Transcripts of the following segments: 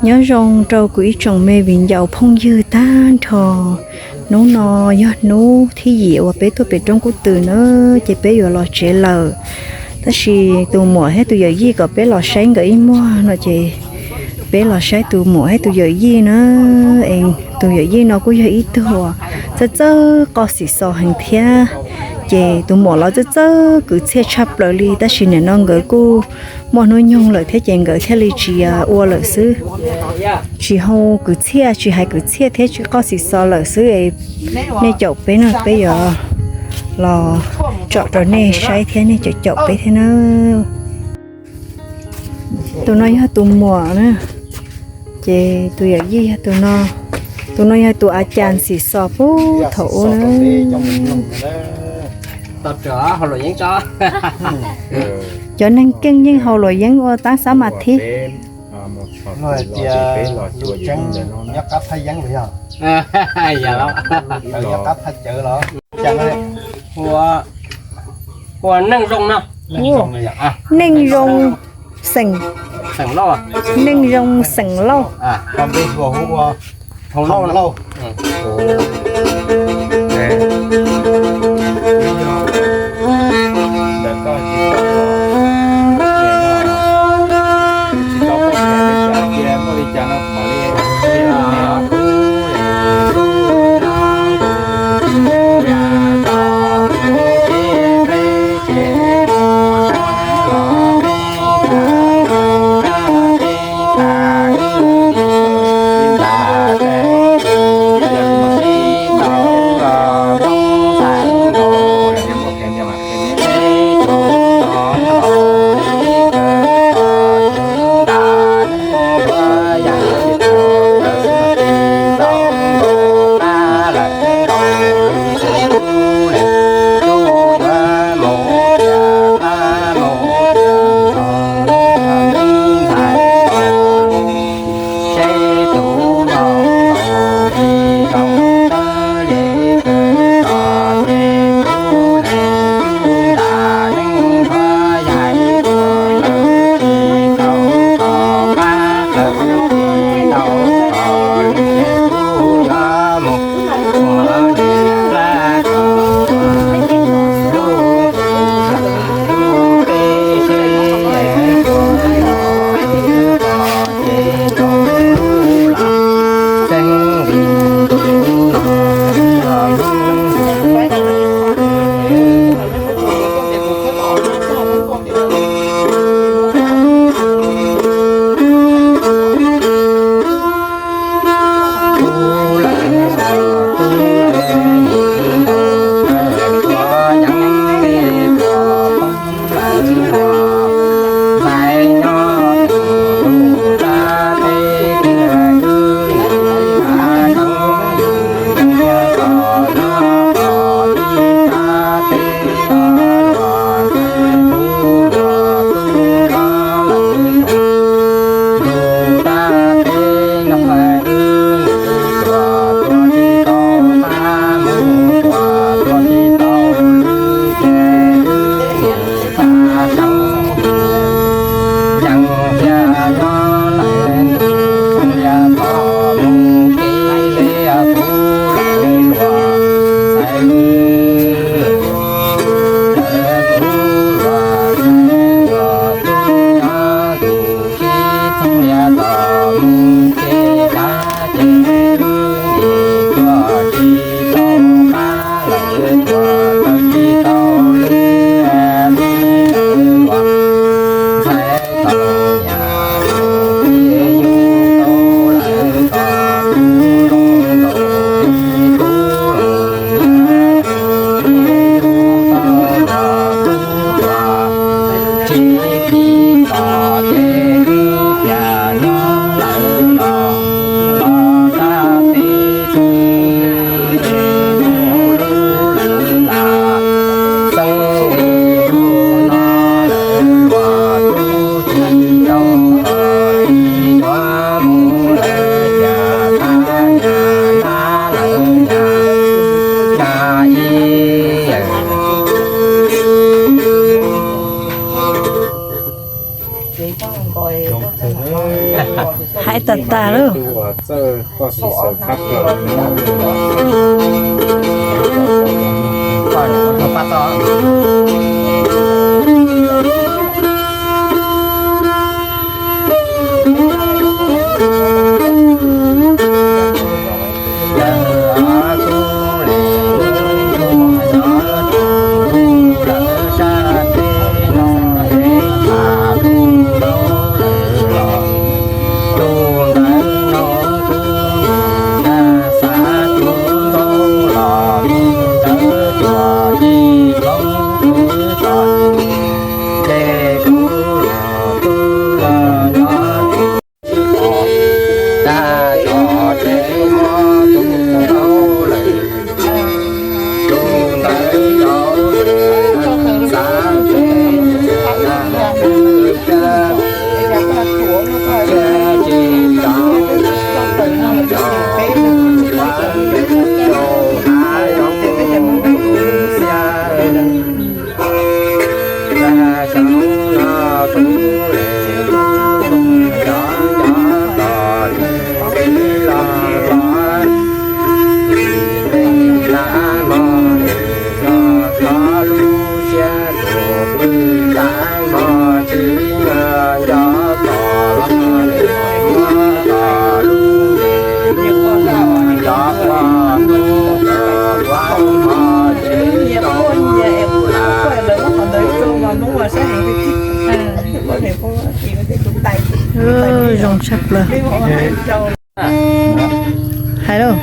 Nyob zoo rau kuv ib tsoom me viv ncaus phooj ywg tag nrho. Hnub no yog hnub thib yim uas peb tuaj pem roob Kub Twm na, ces peb yuav los tsev lawm. Tab sis tus muam thiab tus yawm yij kom peb los saib nkawd ib muag no ces peb los saib tus muam thiab tus yawm yij na. Es tus yawm yij no kuj yog ib tug uas txawj txawj qoj xim xos heev thiab. Ces tus muam los txawj txawj kwv txhiaj tshaj plaws li, tab sis nim no nkawd kuj muaj hnub nyoog lawm thiab ces nkawd thiaj li tsis ua lawm xwb. Tsis hau kwv txhiaj, tsis hais kwv txhiaj thiab tsis qoj xim xos lawm xwb. Nej caum peb no, peb yuav los tsom rau nej saib thiab nej caum caum peb thiab na. Tus no yog tus muam na, ces tus yawm yij yog tus no. Tus no yog tus a cas xim xos puag thaum ub na. Cov neeg keej yeej haus luam yeeb ua tab xab mas thib. Ua neej zoo no, neej zoo xeem, neej zoo xeem Lauj. Tas tas lawm. Zoo tshaj plaws. Hais lauj.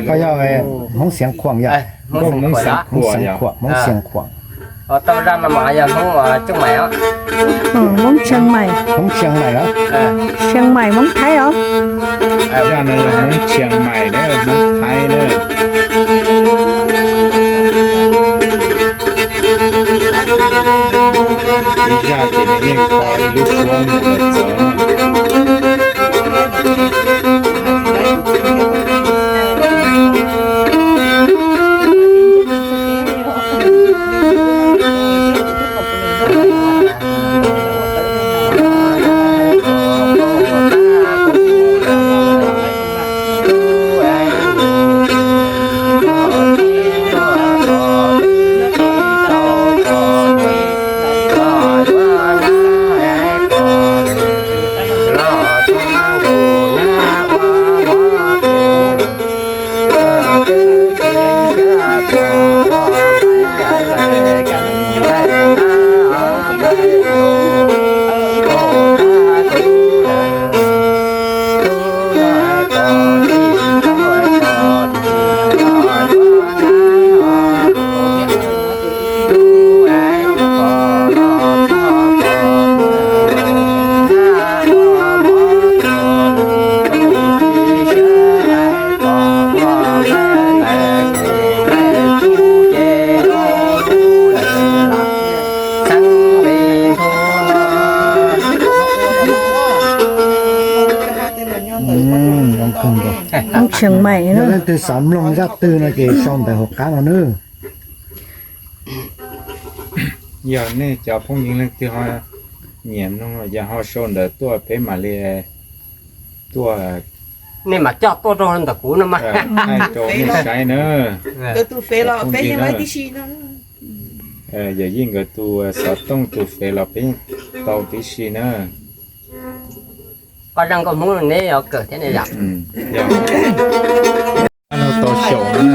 Koj yog Hmoob Xeev Khuam yom? Hmoob Xeev Khuam, Hmoob Xeev Khuam. Tau zaj no mas yog Hmoob Tsheej Maim os. Hmoob Tsheej Maim. Hmoob Tsheej Maim los? Tsheej Maim Hmoob Thaib os. Zaj no yog Hmoob Tsheej Maim na, Hmoob Thaib na. Ib zaj ces nws yeej kho ib lub suab mus los txog. Hmoob Tsheej Maim no. Leej twg xav mloog zaj twg no ces sau ntawv hauv qab no nawb. Yog nej cov phooj ywg leej twg ho nyiam mloog los yog ho sau ntawv tuaj peb mam li tuaj. Nej mam coj tuaj rau ntawm kuv no mas. Thaij rau nej saib na. Yawm Yij nkawd tus xov tooj tus fev los peb yeej tau tib si na. Qhov zaj nkauj Hmoob neb yuav kawm thiab ne yom? Tau xyaum na.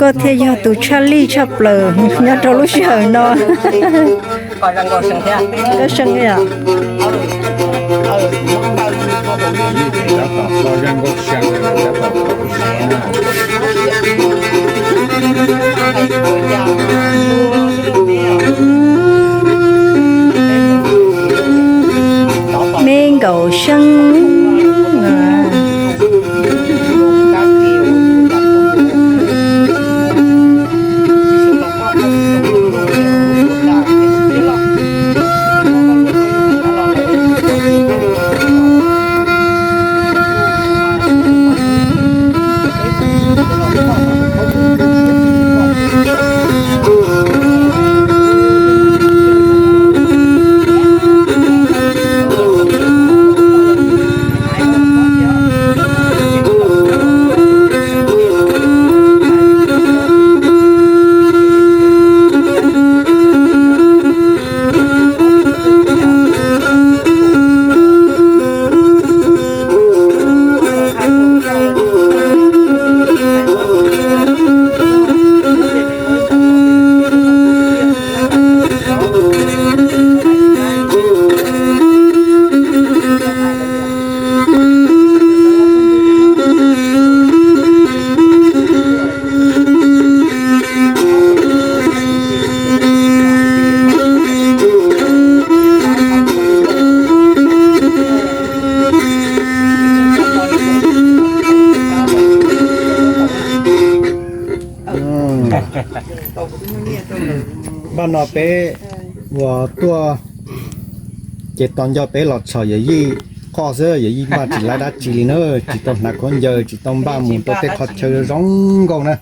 Koj thiaj yog tus tshaj lij tshaj plaws nyob rau lub sij hawm no. Koj seev os. Me nkaum seeb. Npaj no peb uas tuaj ces tos nco peb los txhom yawm yij qoj xwb, yawm yij npaj tsis laib dab tsi li na, tsis tau hnav khaub ncaws, tsis tau npaj mus rau tej qhov chaw zoo nkauj na.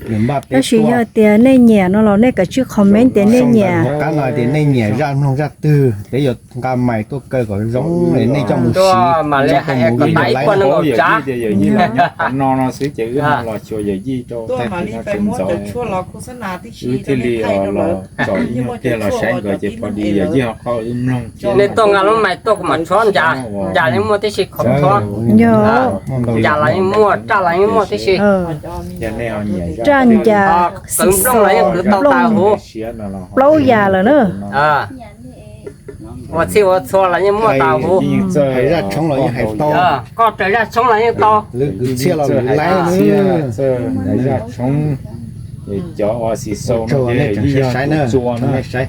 Nws npaj peb. Tab sis yog tias nej nyiam no los nej kav tsij comment tias nej nyiam. Qab no tias nej nyiam zaj mloog zaj twg, peb yuav nqa mais tuaj kaw kom zoo, nej coj mus siv, coj mus vij laib. Yawm yij tias yawm yij los nyob qhov no no xwb ces wb ho los xyuas yawm yij rau tag kis no tseem ntxov, wb thiaj li los tsom ib nyuag pliag los saib nkawd ces pom li yawm yij ho qoj wb mloog. Nej tuaj nqa lub mais tuaj kuv mam tshuab ncav, ncav yeej muaj tib si, qhov tshuab ncav los yeej muaj, raj los yeej muaj tib si. Raj ncav, qwv nplooj los yeej qwv tau tas huv. Plaub yam lawm na. Ua txhij ua txhua los yeej muaj tas huv. Hais zaj tshoob los yeej hais tau. Koj raws zaj tshoob los yeej tau. Lwm kwv txhiaj los lwm laib. Zaj tshoob, cov ua xis xaus no ces yeej yog saib na, nej saib.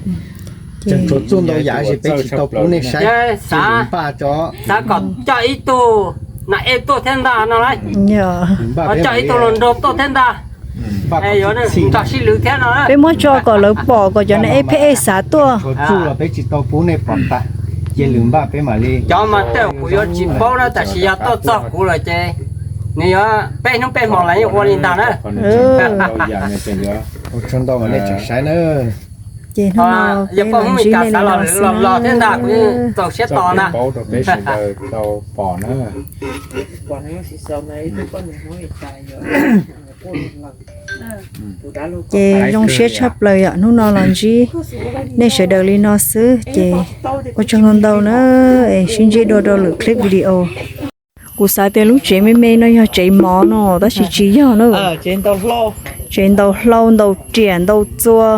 Tseem tshuav txuj ntau yam sis peb tsis tau pub nej saib, tsis npaj tso. Xav kom coj ib tug Nas ej tuaj thiab ntag no lauj. Coj ib tug hluas nraug tuaj thiab ntag. Yuav nrog sib lwm thiab no. Peb muab tso kom lawv pom kom cov nas ej phab ej xav tuaj. Cov mas tej kuv yuav tsis paub na, tab sis yog tuaj txog kuv lawm ces nws yuav peb hnub peb hmo lawv yeej ua li ntag na. Ces hnub no peb los ntsib nej li no xwb na. Txaus siab tos na. Peb sawv daws tau pom na. Ces zoo siab tshaj plaws yom, hnub no los ntsib nej sawv daws li no xwb ces ua tsaug ntau ntau na, es sib ntsib dua rau lwm clip video. Kuv xav tias lub tsev me me no yog tsev mov no tab sis tsis yog na. Tsev ntaus hlau, ntaus riam, ntaus txua,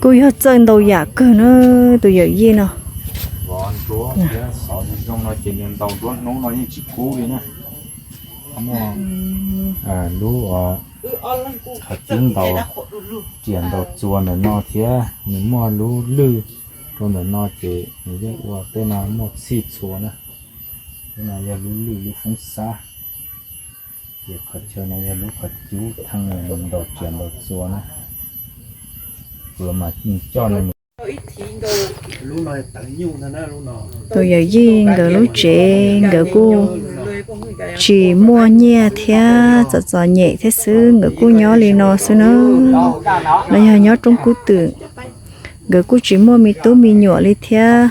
kuj yog txawj ntau yam kawg na tus yawm yij no. Lub qhov cub ntaus riam ntaus txua ntawm no thiab nws muaj lub lwj rau ntawm no ces nws yeej ua tej no muaj txhij txhua na. Lub no yog lub lwj lub foob xab, ces qhov chaw no yog lub qhov cub theej ntaus riam ntaus txua na. Kuv los mas coj no. Tus yawm yij nkawd lub tsev nkawd kuj tsis muaj nyiaj thiab txom txom nyem thiab xwb, nkawd kuj nyob li no xwb na. No yog nyob roob kub twm, nkawd kuj tsis muaj me tub me nyuam li thiab.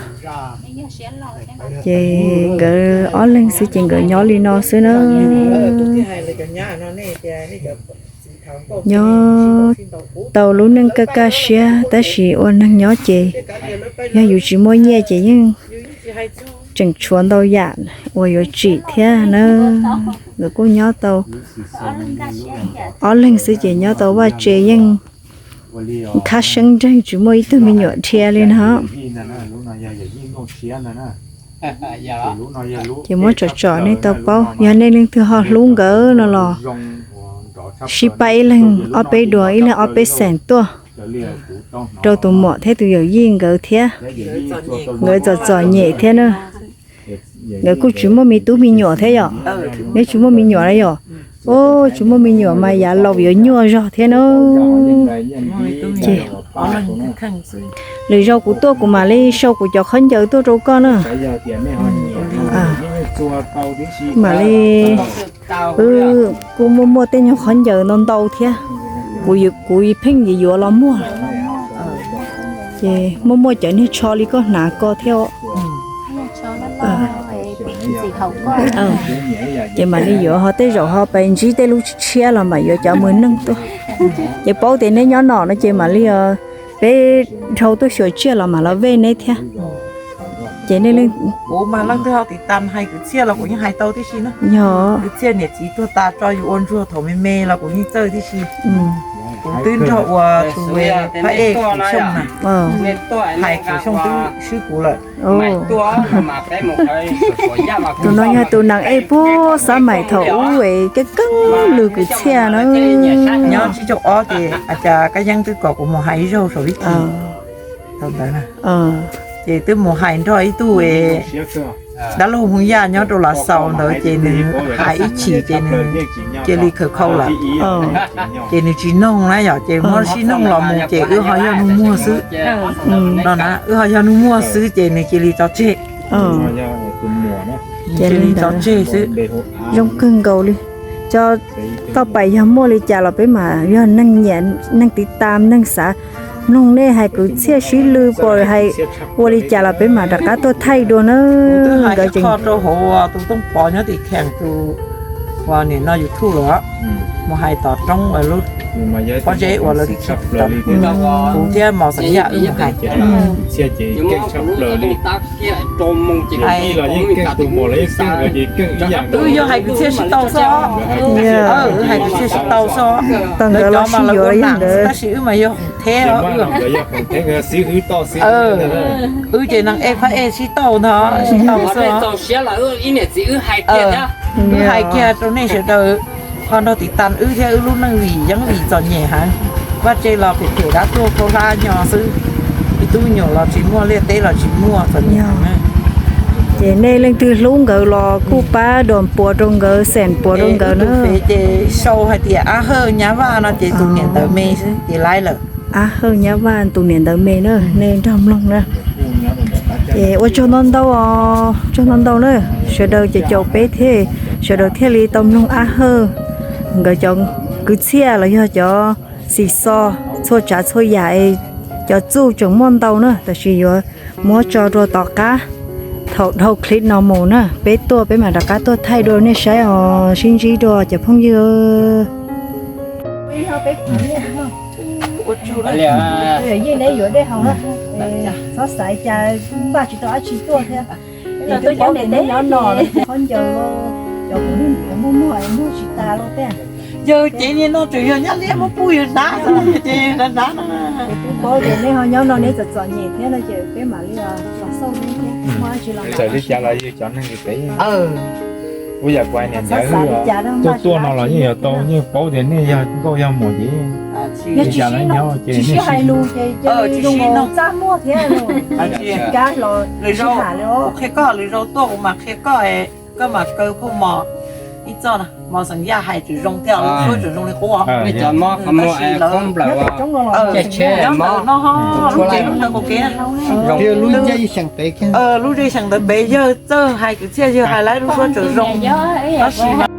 Ces nkawd ob leeg xwb ces nkawd nyob li no xwb na. Nyob tau lub neej kaj kaj siab tab sis ua neeg nyob ces yog yus tsis muaj nyiaj ces yeej tseem tshuav ntau yam uas yuav tsim thiab na. Nkawd kuj nyob tau ob leeg xwb ces nyob tau vaj tse yeej khab seeb nreeg tsis muaj ib tug me nyuam dhia li no. Ces muab tsom tsom nej tau paub, yog nej leej twg ho hlub nkawd no los sib pab ib leeg ob peb duas, ib leeg ob peb xees tuaj rau tus muam thiab tus yawm yij nkawd thiab. Nkawd txom txom nyem thiab na. Nkawd kuj tsis muaj me tub me nyuam thiab yom. Neb tsis muaj me nyuam na yom? Tsis muaj me nyuam mas yav laus yuav nyuaj zog thiab na. Ces lwm zaus kuv tuaj kuv mam li sau kuv cov khaub ncaws tuaj rau koj na. Mam li, wb kuj muaj muaj tej nyuag khaub ncaws ntau ntau thiab. Kuv pheej yuav yuav los muag. Ces muaj muaj cov niag tsho li koj hnav ko thiab. Ces mam li yuav ho tej zaum ho pais ntsib tej lub tshiab los mam yuav cov mus neeg tuaj. Ces paub tias neb nyob no no ces mam li, peb dhau tuaj xyuas tsiaj los mam los vej neb thiab. Ces nej leej, kuv mas leej twg ho tiv tas hais kwv txhiaj los kuv yeej hais tau tib si na. Yog kwv txhiaj niam txiv tuag tas tso yus ua ntsuag thaum me me los kuv yeej txawj tib si. Kuv twb nrog ua tus phab ej Kwv Xyooj na, hais Kwv Xyooj twb swb kuv lawm. Tus no yog tus neeg ej puag xab maim thaum ub es keeb keeb lwm kwv txhiaj na. Nyob tsib caug ob ces cas Kab Yeeb twb kom kuv mus hais ib zaug saum vib thim thaum ntawd na. Ces twb mus hais nrog ib tug dab laug Hmoob Yaj nyob rau Lav Xaus ntawd ces nws hais ib chim ces nws cia li khaws khau lawm. Ces nws tsis noog na yom, ces muab sib noog los mus ces wb ho yog nug muag xwb. No na, wb ho yog nug muag xwb ces nws cia li tso tseg. Cia li tso tseg xwb. Zoo kawg nkaus li. Cov toj pais yog muaj li cas los peb mas yog neeg nyiam, neeg tiv tas, neeg xav mloog nej hais kwv txhiaj sib lw, puas hais ua li cas los peb mas rov qab tuaj thaij dua na. Nkawd tseem kho rau hauv tus Tooj Pov nyob tim kheem tus uas nim no YouTube los mus hais tom roob lub pob zeb uas lawv kuv thiab Mos Xeem Yaj wb mus hais. Wb yog hais kwv txhiaj sib tau xwb. Wb hais kwv txhiaj sib tau xwb. Lawv cov mas lawv ua nam xwb tab sis wb mas yog theb os. Wb ces neeg ej phab ej sib tau ntag, sib tau xwb. Wb hais kiag rau nej sawv daws ho nrog tiv tas wb thiab wb lub neej vim yeeb vim txom nyem heev. Vaj tse los phem phem, dab tuag khaub hlab nyo xwb. Ib tug me nyuam los tsis muaj, liaj teb los tsis muaj, txom nyem heev. Ces nej leej twg hlub nkawd los kuj pab dom puas rau nkawd, xeem puas rau nkawd na. Ces sau hais tias Ab Hawj Nyab Vaj no ces tus niam ntawv me xwb ces laib lawm. Ab Hawj Nyab Vaj tus niam ntawv me na, nej nrog mloog na. Ces ua tsaug ntau ntau os, tsaug ntau ntau na, sawv daws caum caum peb thiab, sawv daws thiaj li tau mloog Ab Hawj nkawd cov kwv txhiaj los yog cov xim xo, txhua tsav txhua yam es cov txuj tseem muaj ntau na, tab sis yuav muab tso rau tom qab. Thaum dhau clip no mus na, peb tuaj peb mam rov qab tuaj thaij dua nej saib os, sib ntsib dua cov phooj ywg. Yeej neb yuav dej haus, txhob xav cas npaj tsis tau dab tsi tuaj thiab. Ces twb paub tias neb nyob no, qhov ncaws, cov kuv muaj muag muag tsis tas los tej. Yog ces nim no tseem yog Nyab Liab muab pub yawg hnav, ces hnav hnav no. Twb paub tias neb ho nyob no neb txom txom nyem thiab no ces peb mam li los xauj neb thiab, muaj dab tsi los txawm li cas los yog cov neeg pem. Ua yam kuv hais niam ntxawm, tuaj tuaj no los yeej yuav tau, yeej paub tias nej yog nkauj yog muam ces yog tsis sib nyob ces tsis sib hais lus ces cia li zoo nkaus txaj muag thiab. Kab los sib tham li. Kuv qhia koj, lwm zaus tuaj kuv mam qhia koj, koj mam kaw phauj mos ib txoj na, mos xeem Yaj hais tseem zoo thiab, lub suab tseem zoo li qub os. Tab sis lawv nyob ntawm no ho lub tsev lub ntawd qaum kev, lub tsev xeem ntawd pem yawg txawj hais kwv txhiaj, yawg hais lawv lub suab tseem zoo. Tab sis